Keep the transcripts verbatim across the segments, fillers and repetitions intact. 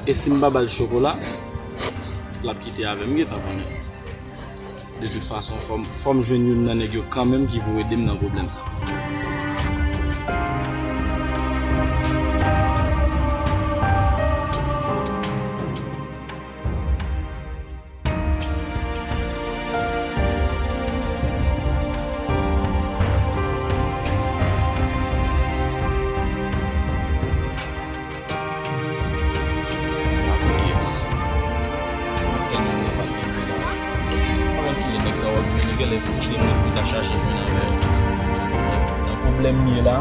E si m pa ba l chokola, l ap kite avè m, m gentan konnen. De tout fason, fò m, fò m jwenn youn nan nèg yo kanmenm ki pou ede m nan pwoblèm sa. Nan pwoblèm m ye la.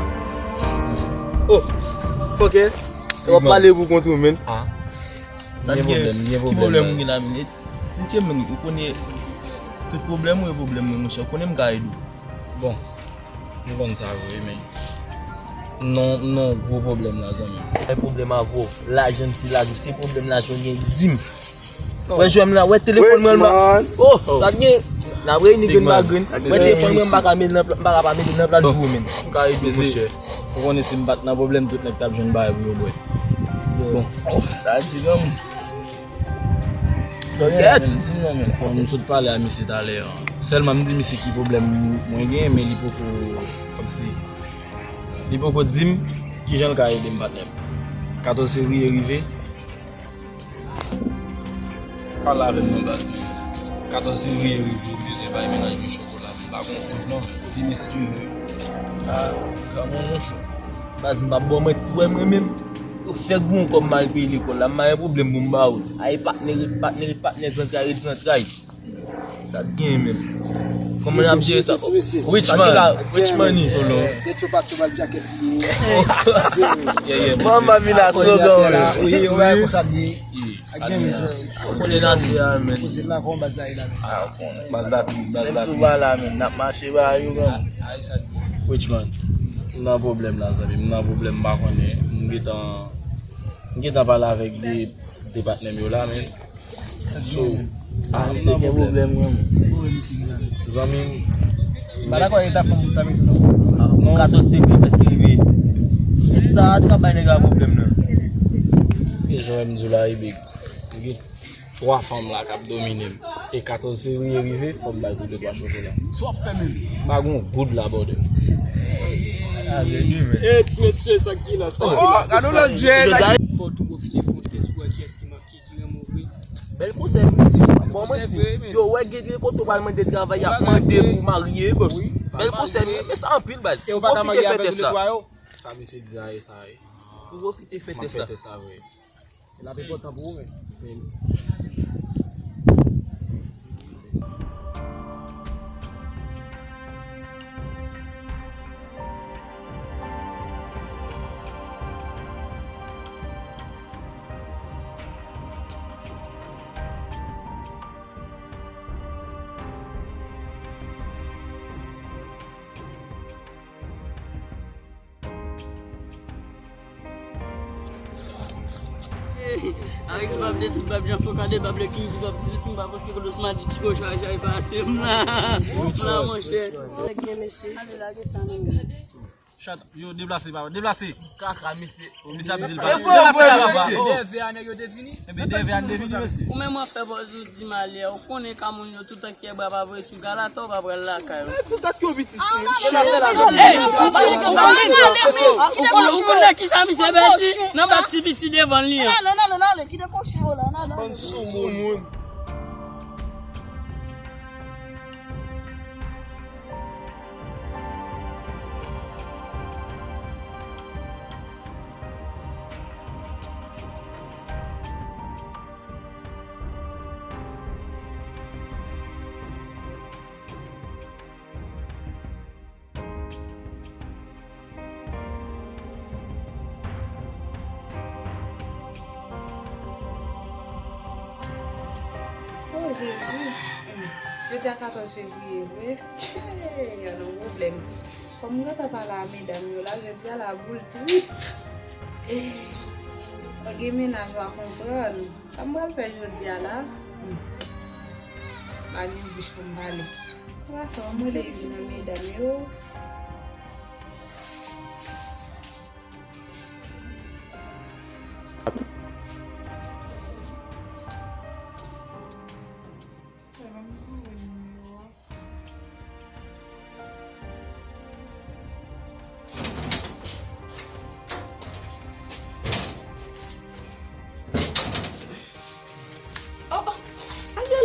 Oh, fòkè. W ap pale pou kont ou, menn. Ah. Sa gen, ki pwoblèm ou gen la, menn? Eksplike m, menn. Ou konnen tout pwoblèm ou e pwoblèm mwen, monchè. Ou konnen m ka ede w. Bon, m konn sa vre, men. Non, non, gwo pwoblèm la, zanmi. Ay pwoblèm avè w. Lajan m se lajan, se pwoblèm lajan w gen, di m. Wè jwè m la, wè telefòn mwen la. Oh, sa gen. N ap reyini grenn pa grenn. Wè telefòn mwen, m pa ka mete nan pla-, m pa ka pa mete nan plat pou ou, menn. M ka ede w, monchè. Ou konnen si m pa t nan pwoblèm, tout nèg t ap jwenn bagay pou yo bwè. Bon. Oh, sa di granmoun. Sa gen, menn, di m non, menn. Bon, m sot pale a misye talè an. Sèlman m di misye ki pwoblèm mwen gen, men li poko, kòmsi, li poko di m kijan l ka ede m, patnè m. Katòz fevriye rive. Pale avè m non, baz. Katòz fevriye rive, m bezwen bay mennaj mwen chokola. M pa gon kout non. Di m si tu veux. Ah, kòman, monchè? Baz, m p ap ba w manti, wè mwen menm. Yo fè gwo kòb m al peye lekòl la, m pa gen pwoblèm pou m ba ou. Ay patnè ret patnè, ret patnè, zantray ret zantray. Sa t gen menm. Kòman n ap jere sa? Rich man, rich money. Solo. Manman mina slogan wi. Wi, wi, konsa l ye. Ak gen menm osi. Kote n ap ye a, menn? Kote n ap, baz la ye la, menn? Ah, baz la tris, baz la tris. Menm sou ba la, menn, n ap mache ba yo, menn. Rich man, m nan pwoblèm la, zanmi m, m nan pwoblèm, m pa konnen. M gentan, m gentan pale avèk de, de patnè m yo la, men. So, ah, misye gen pwoblèm, menm. Zanmi m. M pa dakò e ta fanm ou ta mete nan. Non. Katòz se byen prèske rive. E sa, tou ka bay nèg la pwoblèm nan. E jan m di w la, e big. M gen twa fanm la k ap domine m. E katòz fevriye rive, fò m bay tou de twa chokola. Sa w ap fè menm? M pa gon goud la, brother. E ti mesye, sa k gen la, sa k gen la. Oh, gade lòt jèn. Fò w tou pwofite fè yon tès pou wè kiyès ki man-, ki, ki renmen w vre. Bèl konsèy, mesi. Bon, mwen di, yo, wè, gen, gen kote w pral mande travay, y ap mande pou w marye, bòs. Bèl konsèy, men sa anpil, baz. Pwofite fè tès la. Sa misye di a, e sa, e. Pwofite fè tès la. M ap fè tès la, vre. L ap enpòtan pou ou menm. Alex, bab de tout bab, jan fò kade bab le king, bab si, si m pa panse kote Osma di Chico chaje pase m la. M la, monchè. Nèg gen mesye. Ale lage sa nan men. Chat, yo deplase, papa, deplase. Kaka, mesye. Misye ap di l pa. Deplase la, papa. Dève a nèg yo te vini. Enben, dève a te vini, mesye. Ou menm w ap fè pòz ou di malè. Ou konnen ka moun yo toutan kyè bra pa voye sou galatò pa pral lakay ou. Pou dat yo vit isi. Ou konnen, ou konnen kisa misye pèdi nan bat ti piti devan li an. Bann soumoun. Oh, Jezi. Jodi a katòz fevriye vre. Gade yon pwoblèm. Kòm m gentan pale a medam yo la, jodi a la boul trip. Eh, fò gen mennaj w a konprann. Sa m pral fè jodi a la? Hmm. Pa gen bouch pou m pale. Anpase, ann rele youn nan medam yo.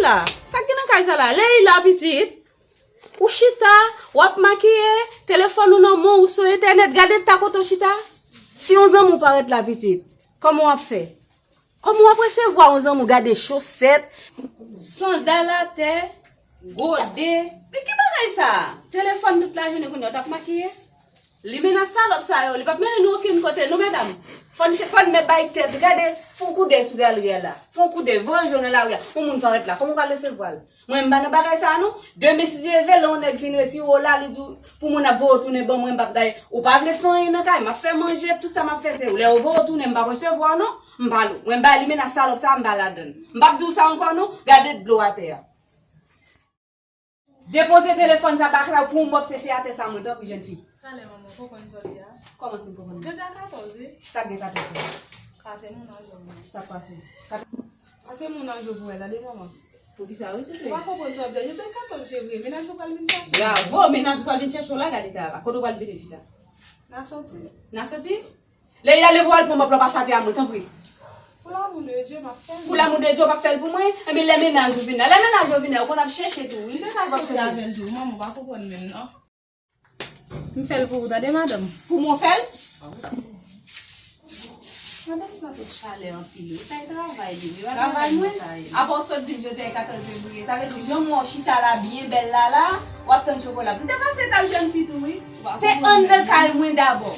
La, sa k gen nan kay sa la? Leila, pitit, ou chita, w ap makiye, telefòn ou nan men w, ou sou entènèt, gade ta kote w chita. Si yon zanmi w parèt la, pitit, kòman w ap fè? Kòman w ap resevwa yon zanmi w? Gade chosèt, sandal atè, gode. Men ki bagay sa? Telefòn tout lajounen, kounye a w t ap makiye? Limena salòp sa yo, li p ap mennen nou okenn kote non, medam. Fò n, fò n mèt bay tèt, gade, fè yon koudèy sou galri a la. Fè yon koudèy, voye je w nan lari a. Yon moun parèt la, kòman w pral resevwa l? Mwen, m pa nan bagay sa a non. Demen, si Dye vle, lè yon nèg vin retire w la, li di w pou moun ap voye w tounen ban mwen, m p ap gaye. Ou pa vle fè anyen nan kay, m ap fè manje, tout sa m ap fè se ou. Lè yo voye w tounen, m p ap resevwa w non. M pa lou. Mwen, m bay Limena salòp sa a, m pa ladan l. M p ap di w sa ankò non. Gade dlo atè a. Depoze telefòn sa bak la pou yon mòp seche atè sa mwen, tanpri, jèn fi. Talè, manman, w konprann sa w di a? Kòman si m konprann? Trèz a katòz, wi. Sa k gen katòz la? Sa se moun an jòv, manman. Sa k pase? Kat- Sa se moun an jòv, ou wè, tande, manman. Poukisa, wi, souple? Ou pa konprann sa w ap di a. Jodi a katòz fevriye, mennaj ou pral vin chèche w. Bravo, mennaj ou pral vin chèche w la, gade ta la. Kote w pral mete chita? N a soti. N a soti? Lè y ale vwal pou mwen, pa pase atè a mwen, tanpri. Pou lamou de Dye, m ap fè l. Pou lamou de Dye, w p ap fè l pou mwen? Enben, lè mennaj ou vin la, lè mennaj ou vin la, ou konn ap chèche tou, wi. Li te ka soti avè l tou, manman, w pa konprann menm, non. M fè l pou ou, tande, madanm. Pou mwen, w fè l? Madanm sa fout chalè anpil, wi. Sa e travay li, wi. Travay mwen? Apa w sot di m jodi a e katòz fevriye, sa vle di jan mwen w chita la, byen bèl la, la, w ap tann chokola. M te panse t ap jèn fi tou, wi. Se anndan kay mwen dabò.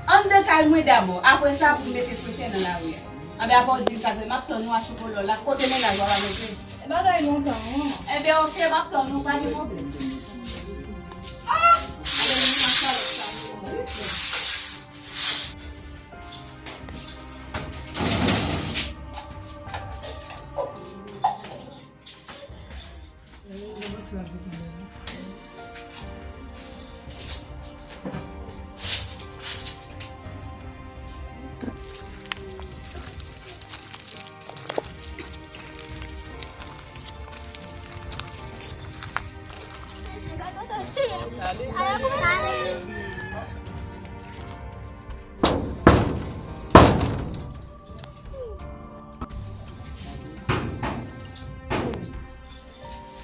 Anndan kay mwen dabò. Apre sa, pou m mete freche nan lari a. Anben, apa w di m sa vre, m ap tann ou a chokola w la. Kote mennaj ou a pa montre? Bagay lontan, wi, manman. Enben, oke, m ap tann ou, pa gen pwoblèm. Ah! Madanm nan salòp sa, wi.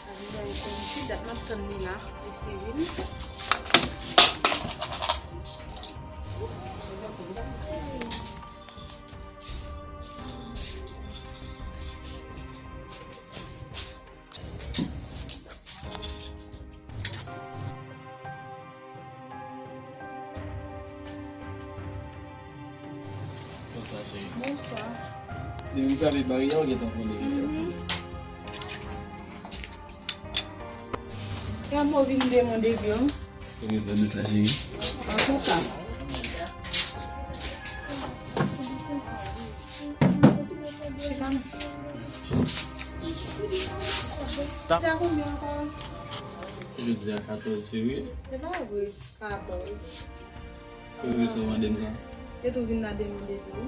Sa vin bay kòm ti dat m ap tann li la, mesye vini. Bonswa, cheri. Bonswa. Depi m frape baryè a, ou gentan konnen. Mhm. Yon mo vin de mwen depi, wi. Ou bezwen de sa, cheri? Antouka. Chita m. Sa konbyen ankò? Jodi a katòz fevriye. E pa vre, katòz. Poukisa w mande m sa? Yo tou vin la demen depi, wi.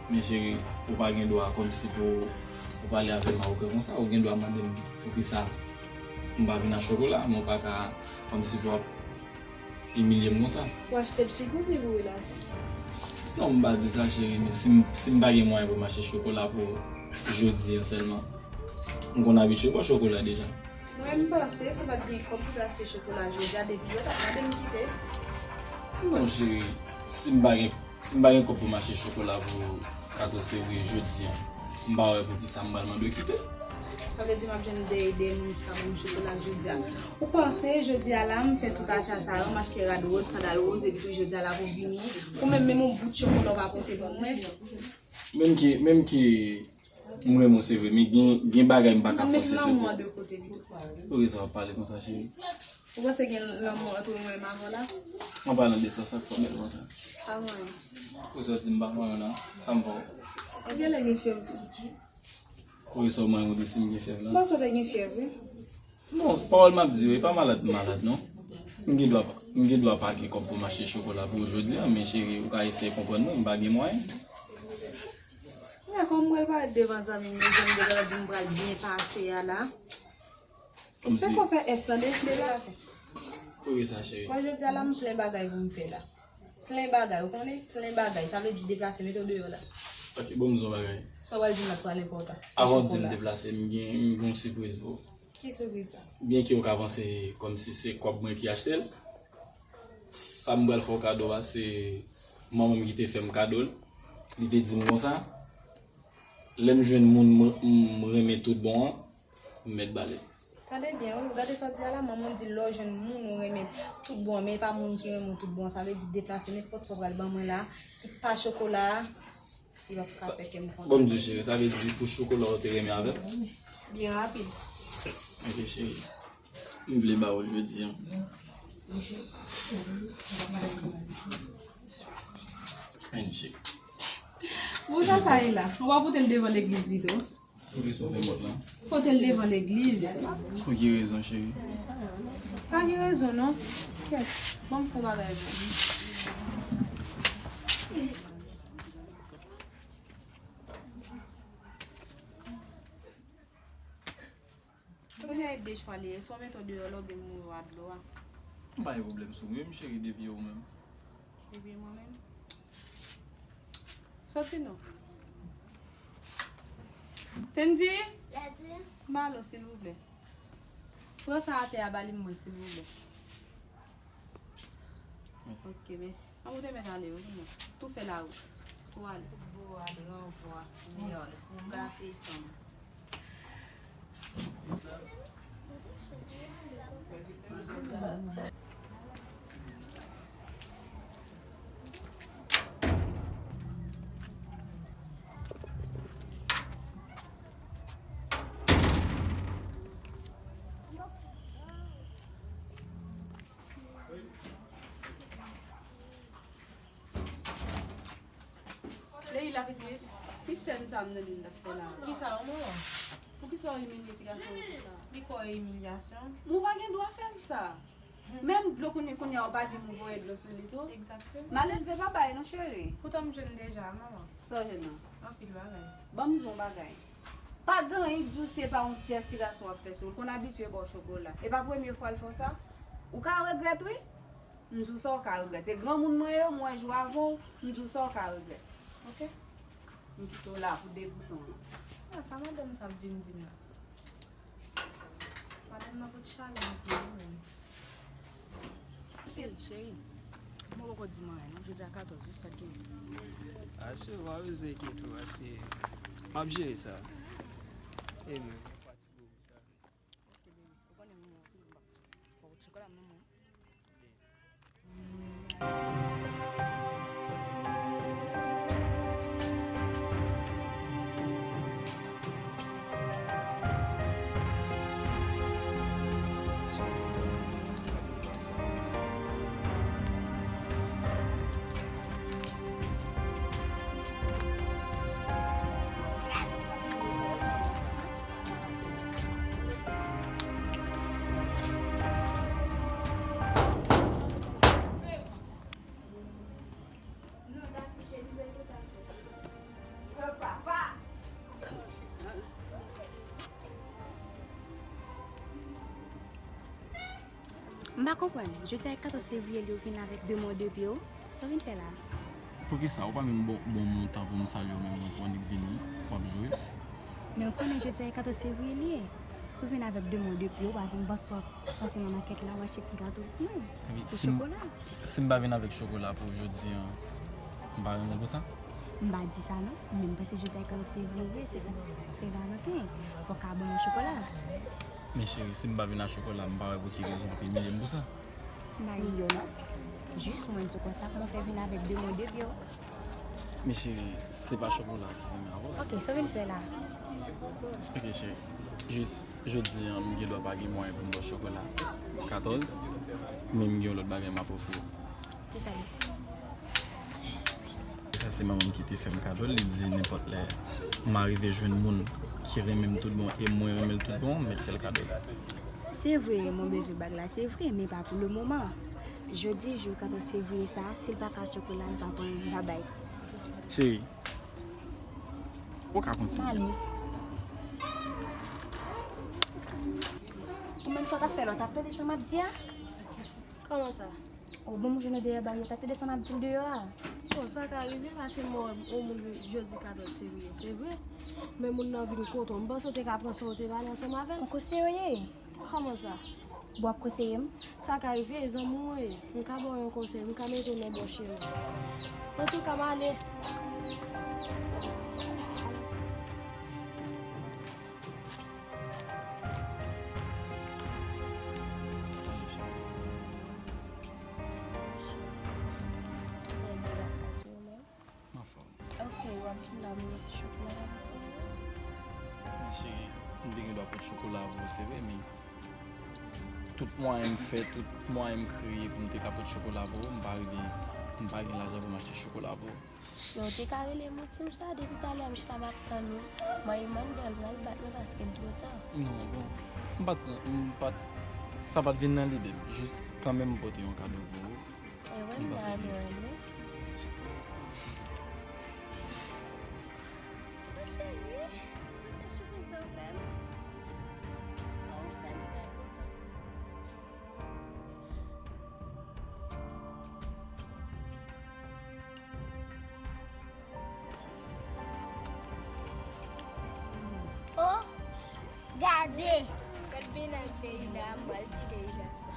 Men cheri, ou pa gen dwa kòmsi pou ou pale avè m awoke konsa. Ou gen dwa mande m poukisa m pa vin a chokola, men ou pa ka kòmsi pou w ap imilye m konsa. Pou achte l figi w oubyen pou relasyon? Non, m pa di sa, cheri, men si m, si m pa gen mwayen pou m achte chokola pou jodi a sèlman, m konn abitye bwè chokola deja. Mwen, m panse, si w pa t gen kòb pou w te achte chokola jodi a, depi yo t ap mande m kite. Non, cheri, si m pa gen, si m pa gen kòb pou m achte chokola pou katòz fevriye jodi a, m pa wè poukisa m pral mande w kite. Sa vle di m ap jwenn de, de moun ki ka ban m chokola jodi a. Ou panse jodi a la, m fè tout acha sa yo, m achte rad woz, sandal woz, epi tou jodi a la pou w vini, ou menm, menm yon bout chokola w pa pote ban mwen? Menm ki, menm ki M renmen w, se vre, men gen, gen bagay m pa ka fòse fè pou ou. Poukisa w ap pale konsa, cheri? Ou panse gen lanmou ant mwen menm avè w la? An palan de sa, sa k fè w bèl konsa? Pa gen anyen. Poukisa w di m pa gen anyen la? Sa m fè w? Ou genlè gen fyèv tou. Poukisa w mande m si m gen fyèv la? M panse w te gen fyèv, wi. Non, pawòl m ap di yo, e pa malad m malad, non. M gen dwa pa, m gen dwa pa gen kòb pou m achte chokola pou ou jodi a, men cheri, ou ka eseye konprann mwen, m pa gen mwayen. Men kòm m pral parèt devan zanmi m yo, zanmi m yo pral di m pral byen pase a la. Kòmsi. Fè konpè èstan de, deplase. Poukisa, cheri? Mwen, jodi a la, m plen bagay pou m fè la. Plen bagay, ou konnen? Plen bagay. Sa vle di deplase, mete w deyò la. Ok, bon, m di yon bagay. Sa w pral di m la twò enpòtan. Avan w di m deplase, m gen, m gen yon sipriz pou ou. Ki sipriz sa? Byen ke w ka panse kòmsi se kòb mwen ki achte l, sa m pral fè w kado a, se manman m ki te fè m kado l. Li te di m konsa, lè m jwenn moun m, m renmen tout bon an, m mèt ba l li. Tande byen, wi, gade sa w di a la, manman di lè w jwenn moun ou renmen tout bon, men e pa moun ki renmen w tout bon, sa vle di deplase nenpòt sa w pral ban mwen la, ki pa chokola a, li p ap ka fè kè m kontan. Bon, m di w cheri, sa vle di pou chokola w te renmen avè m? Byen rapid. Ok, cheri. M vle ba ou l jodi an. Ann cheri. Bon, sa sa ye la? Ou pa pote l devan legliz pito? Poukisa w fè m wont lan? Pote l devan legliz. Pou ki rezon, cheri? Pa gen rezon, non. Kèt, ban m fè yon bagay pou ou. Premye de chwa li ye, swa w mete w deyò la oubyen m voye w a dlo a. M pa gen pwoblèm sou mwen, m cheri, depi e ou menm. Depi e mwen menm? Sòti non. Tendi? Daddy? Malo, silvouplè. Pran sa atè a, ba li mwen, silvouplè. Mèsi. Ok, mèsi. An, ou te mèt ale, wi, non. Tou fè lawout. Tou ale. Bo a gran vwa. Mèd. Ou gate san m. Leila pitit, ki sèn sa m tande n t ap fè la? Kisa, manman? Poukisa w imilye ti gason yo konsa? Li kwè emilyasyon? Men w pa gen dwa fè l sa. Menm dlo kounye kounye a w pa di m voye dlo sou li tou. Egzakteman. Malelve pa bay non cheri. Poutan m jwenn deja, manman. Sa w jwenn nan? Anpil bagay. Ban m di w yon bagay. Pa gen anyen k di w se pa yon tès ti gason w ap fè sou l. Konn abitye ba w chokola. E pa premye fwa l fè w sa. Ou ka regrèt wi. M di w sa w ka regrèt. Se granmoun mwen ye, m wè jou avan w, m di w sa w ka regrèt. Ok? M kite w la pou degoutan an. Ah, sa madanm sa ap vin di m la? Madanm nan pot chalè anpil wi menm. Cheri, cheri, mwen poko di m anyen non, jodi a katòz wi, sa k genyen? Asire w, pa bezwen enkyete w, asire. M ap jere sa. E mwen fatige w pou sa. Ok, baby, ou konnen mwen, fò chokola m nan mwen. M pa konprann. Jodi a katòz fevriye li, ou vin avèk de men w de pye w. Sa w vin fè la? Poukisa? Ou pa menm bon, bon montan pou m salye w, menm pou w annik vini, w ap jwe. Men ou konnen jodi a katòz fevriye li ye. Si w vin avèk de men w de pye w, ou pa vin panse w ap pase nan makèt la, w achte ti gato. Non, pou chokola. Si m pa vin avèk chokola pou jodi a, m pa renmen w pou sa? M pa di sa non, men m panse jodi a katòz fevriye, se fèt Sen Valanten. Fò w ka ban mwen chokola. Men cheri, si m pa vin ak chokola, m pa wè pou ki rezon w ap imilye m pou sa. M pa imilye w non. Jis mwen di w konsa, kòman w fè vin avèk de men w de pye w? Men cheri, se pa chokola ki renmen avè w. Ok, sa w vin fè la? Ok cheri, jis jodi a, m gen dwa pa gen mwayen pou m ba w chokola katòz, men m gen yon lòt bagay m ap ofri w. Kisa l ye? Sa se manman m ki te fè m kado l. Li di nenpòt lè m arive jwenn moun ki renmen m tout bon e mwen renmen l tout bon, m mèt fè l kado l. Se vre, mwen bezwen bag la, se vre, men pa pou le moman. Jodi jou katòz fevriye sa, si l pa ka chokola, l pa pran, l pa bay. Cheri, ou ka kontinye. M ale. Ou menm sa w t ap fè la, w t ap tande sa m ap di a? Kòman sa? O, bon, m jwenn ou dèyè baryè, w t ap tande sa m ap di w deyò a? Bon, sa ka rive, paske m wè yon moun jodi katòz fevriye, se vre. Men moun nan vin kote w. M panse w te ka pran sa w te pale ansanm avè l. Yon konseye w ye? Kòman sa? Bon, w ap konseye m? Sa ka rive, zanmi w ye. M ka ba w yon konsèy, m ka mete w nan bon chemen. Antouka, m ale. Salut, chérie. Anfòm. Ok, w ap vin la pou yon ti chokola la pou ou? Men cheri, m te gen dwa pot chokola pou ou, se vre, men tout mwayen m fè, tout mwayen m kreye pou m te ka pot chokola pou ou, m pa rive, m pa gen lajan pou m achte chokola pou ou. Men w te ka rele m, ou di m sa depi talè, m chita m ap tann ou. Mwen, m anndan, l pral bat mwen paske m twò ta. Non, bon, m pa t, m pa t, sa pa t vin nan lide m. Jis, kanmenm, m pote yon kado pou ou. E wè m ta renmen. Mon cheri, pou se sipriz sa w fè m. Ou fè m trè kontan. Oh, gade. Kot mennaj Leila, m pral di Leila sa.